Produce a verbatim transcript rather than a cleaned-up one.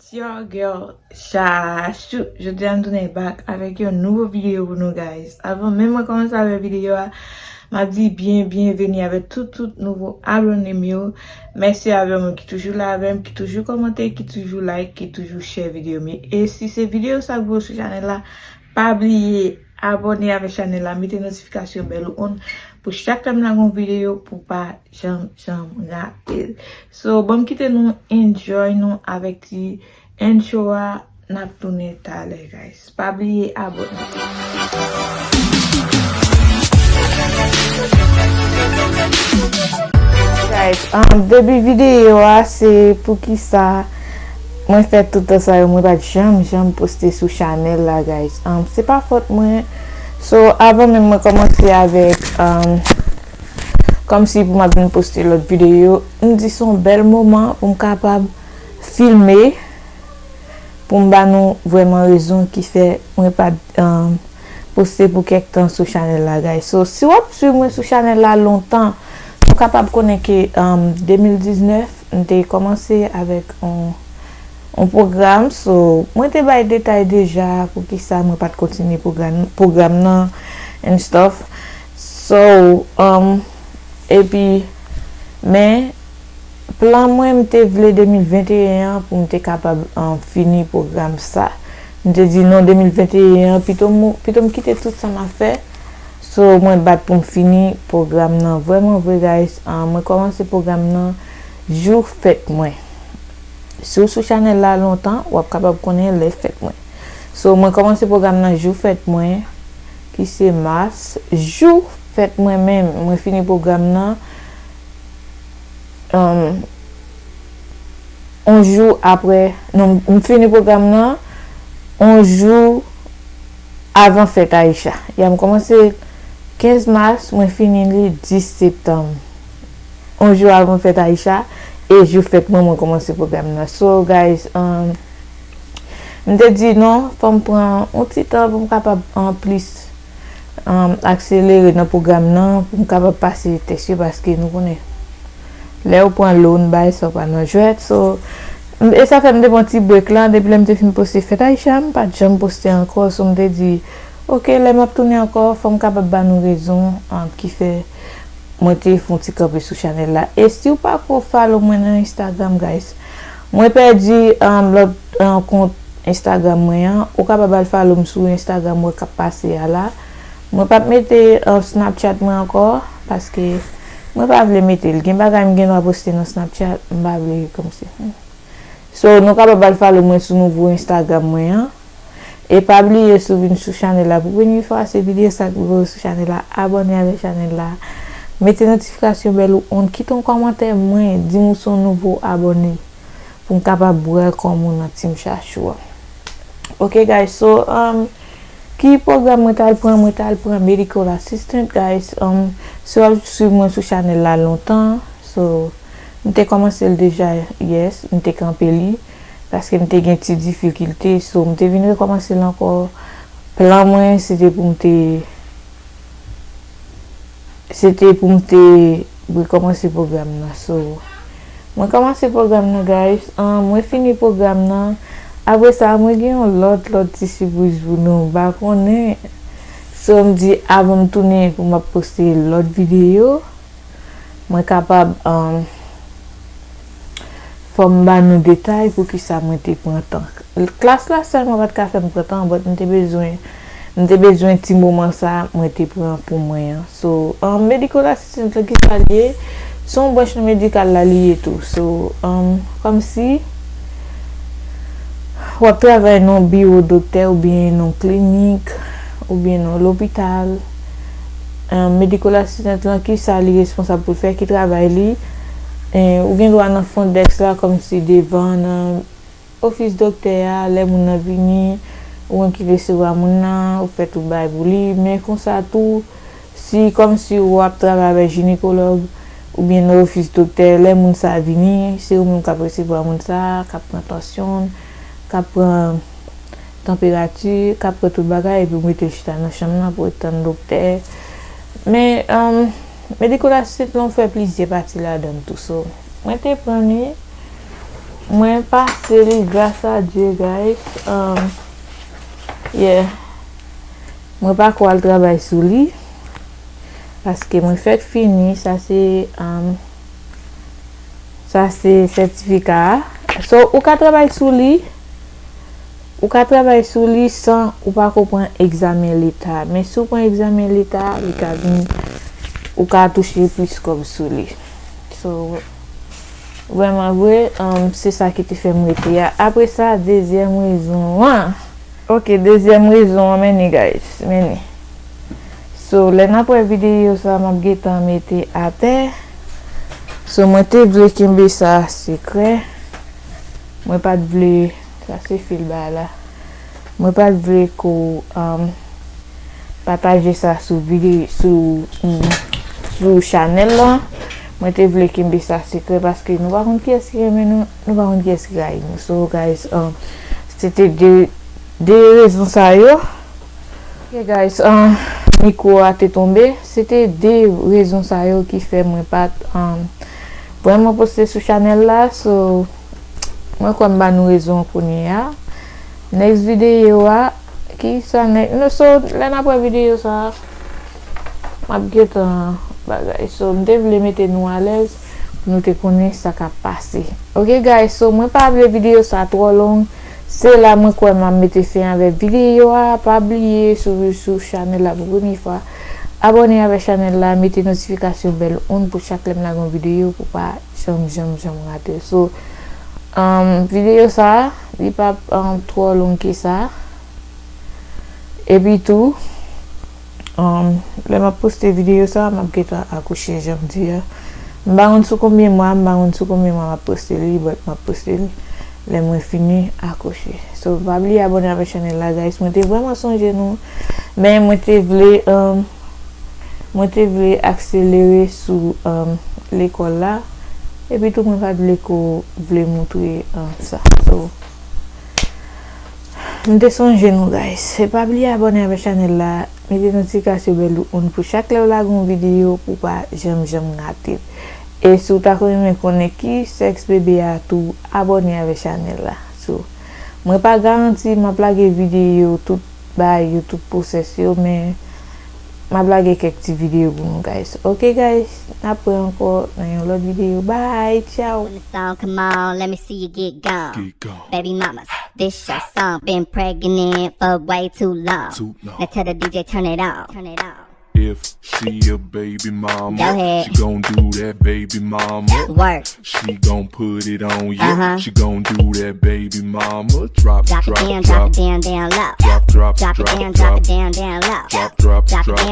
It's your girl Chachou. Jodi a m tounen back avèk yon nouvo videyo pou nou, guys. Avan menm mwen kòmanse avèk videyo a, m ap di byen byenveni avèk tout tout nouvo abòne m yo. Mèsi avè moun ki toujou la avè m, ki toujou kòmante, ki toujou like, ki toujou share videyo m yo. E si se videyo sa k pou sou chanèl la, pa bliye abòne avèk chanèl la, mete notifikasyon bèl ou on pou chak lè m lage yon videyo pou pa janm janm rate l. So, ban m kite nou enjoy nou avèk ti intro a, n ap tounen talè, guys. Pa bliye abòne. Guys, um, debi videyo a, se poukisa mwen fè tout tan sa yo, mwen pa t janm, janm poste sou chanèl la, guys. Um, se pa fòt mwen. So, avan menm mwen kòmanse avèk, um, kòmsi pou m ap vin poste lòt videyo, m di se yon bèl moman pou m kapab filme, pou m ba nou vrèman rezon ki fè mwen pa t, um, poste pou kèk tan sou chanèl la, guys. So, si w ap swiv mwen sou chanèl la lontan, ou kapab konnen ke, um, de mil diznèf, m te kòmanse avèk yon, yon pwogram. So, mwen te bay detay deja poukisa mwen pa t kontinye pwogram, pwogram nan and stuff. So, um, epi, men, plan mwen, m te vle de mil venteyen an pou m te kapab, um, fini pwogram sa. M te di non, de mil venteyen an, pito m, pito m kite tout sa m ap fè. So, mwen bat pou m fini pwogram nan. Vrèman vre, guys, um, mwen kòmanse pwogram nan jou fèt mwen. Si w sou chanèl la lontan, w ap kapab konnen lè fèt mwen. So, mwen kòmanse pwogram nan jou fèt mwen, ki se mas. Jou fèt mwen menm, mwen fini pwogram nan, um, on jou apre, non, m fini pwogram nan on jou avan fèt Aisha. Ya, m kòmanse kenz mas, mwen fini li dis septanm. On jou avan fèt Aisha, e jou fèt mwen, mwen kòmanse pwogram nan. So, guys, um, m te di non, fò m pran yon ti tan pou m kapab, an plis, um, akselere nan pwogram nan, pou m kapab pase tès yo, paske nou konnen, lè yo pran low, n bay sa pa nan jwèt. So, m- e sa fè m te pran ti break la, depi lè m te fin poste fèt Aisha, m pa t janm poste ankò. So, m te di, oke, lè m ap tounen ankò, fò m kapab ba nou rezon, um, ki fè mwen te fè yon ti kanpe sou chanèl la. E si w pa ko follow mwen nan Instagram, guys, mwen pèdi, um, lòt, um, kont Instagram mwen an. Ou kapab al follow m sou Instagram mwen k ap pase a la. Mwen p ap mete, um, Snapchat mwen ankò, paske mwen pa vle mete l. Gen bagay m gen dwa poste nan Snapchat, m pa vle kòmsi. So, nou kapab al follow mwen sou nouvo Instagram mwen an. E pa bliye, si w vin sou chanèl la pou premye fwa, se videyo sa k rive w sou chanèl la, abòne avèk chanèl la. Mete notifikasyon bèl ou on, kite yon kòmantè mwen, di m ou se yon nouvo abòne, pou m kapab welcome ou nan Team Chachou a. Ok, guys, so, um, ki pwogram mwen t al pran? Mwen t al pran medical assistant, guys. Um, si w ap swiv mwen sou chanèl la lontan, so, m te kòmanse l deja, yes, m te kanpe li, paske m te gen ti difikilte, so, m te vin rekòmanse l ankò. Plan mwen, se te pou m te, se te pou m te rekòmanse pwogram nan. So, mwen kòmanse pwogram nan, guys. An, mwen fini pwogram nan. Apre sa, mwen gen yon lòt, lòt ti sipriz pou nou. M pa konnen. So, m di, avan m tounen pou m ap poste lòt videyo, mwen kapab, um, fò m ba nou detay poukisa mwen te pran tan. Klas la sèlman pa t ka fè m pran tan, but m te bezwen, m te bezwen ti moman sa mwen te pran pou mwen an. So, um, medical assistant la, kisa l ye? Se yon branch nan medikal la li ye tou. So, um, kòmsi w ap travay nan yon biwo doktè oubyen nan yon klinik oubyen nan yon lopital. Um, medical assistant lan, kisa li responsab pou l fè, ki travay li? E, ou gen dwa nan front desk la, kòmsi devan nan ofis doktè a, lè moun nan vini, ou menm ki resevwa moun nan, ou fè tout bagay pou li. Men konsa tou, si kòmsi w ap travay avèk jinekològ, oubyen nan ofis doktè, lè moun sa a vini, se ou menm k ap resevwa moun sa a, k ap pran tansyon l, k ap pran tanperati, k ap pran tout bagay, epi w mete l chita nan chanm nan pou w tann doktè. Men, um, medical assistant lan fè plizyè pati ladan l tou. So, mwen te pran li, Mwen pase li, gras a Dye, guys. Um, yeah. Mwen pa ko al travay sou li. Paske mwen fèk fini, sa se, um, sa se sètifika a. So, ou ka travay sou li. Ou ka travay sou li san ou pa ko pran egzamen leta. Men si w pran egzamen leta, li ka vin, ou ka touche plis kòb sou li. So, vrèman vre, um, se sa ki te fè m rete a. Apre sa, dezyèm rezon an. Ok, dezyèm rezon an, men ni, guys, men ni. So, lè n ap wè videyo sa, m ap gentan mete atè. So, mwen te vle kenbe sa sekrè. Mwen pa t vle, sa se fil ba la. Mwen pa t vle ko, um, pataje sa sou videyo, sou, mm, sou chanèl la. Mwen te vle kenbe sa sekrè paske nou pa konn kiyès ki renmen nou, nou pa konn kiyès ki rayi nou. So, guys, um, se te de, de rezon sa yo. Ok, guys, um, mikwo a te tonbe. Se te de rezon sa yo ki fè mwen pa t, um, vrèman poste sou chanèl la. So, mwen kwè m ba nou rezon kounye a. Next videyo a, ki sa next? No, so, lè n ap wè videyo sa, m ap gentan bagay. So, m te vle mete nou alèz pou nou te konnen sa k ap pase. Ok, guys, so, mwen pa vle videyo sa twò long. Se la mwen kwè m ap mete fen avèk videyo a. Pa bliye, si w sou chanèl la pou premye fwa, abòne avèk chanèl la, mete notifikasyon bèl on pou chak lè m lage yon videyo pou pa janm, janm, janm rate l. So, um, videyo sa, li p ap, um, twò long ke sa. Epi tou, um, lè m ap poste videyo sa, m ap gentan akouche, jan m di a. M pa konn sou konbyen mwa, m pa konn sou konbyen mwa m ap poste li, but m ap poste li lè mwen fini akouche. So, pa bliye abòne avèk chanèl la, guys. Mwen te vrèman sonje nou, men mwen te vle, um, mwen te vle akselere sou, um, lekòl la. Epi tou, mwen pa t vle ko vle moutre, um, sa. So, m te sonje nou, guys. E pa bliye abòne avèk chanèl la, mete notifikasyon bèl ou on pou chak lè w lage yon videyo pou w pa janm, janm rate l. E si w ta renmen konnen ki sèks bebe a tou, abòne avèk chanèl la. So, mwen pa garanti m ap lage videyo tout bagay yo, tout pwosès yo, men m ap lage kèk ti videyo pou nou, guys. Ok, guys, n ap wè ankò nan yon lòt videyo. Bye, ciao. When the song come on, let me see you get gone. Get gone. Baby mamas, this your song. Been pregnant for way too long. Too long. Now tell the D J turn it on. Turn it on. If she a baby mama, go ahead, she gon' do that baby mama work. She gon' put it on you. Uh-huh. She gon' do that baby mama. Drop, drop it down, drop it down, down low. Drop, drop, drop it down, drop it down, down low. Drop, drop, drop it down.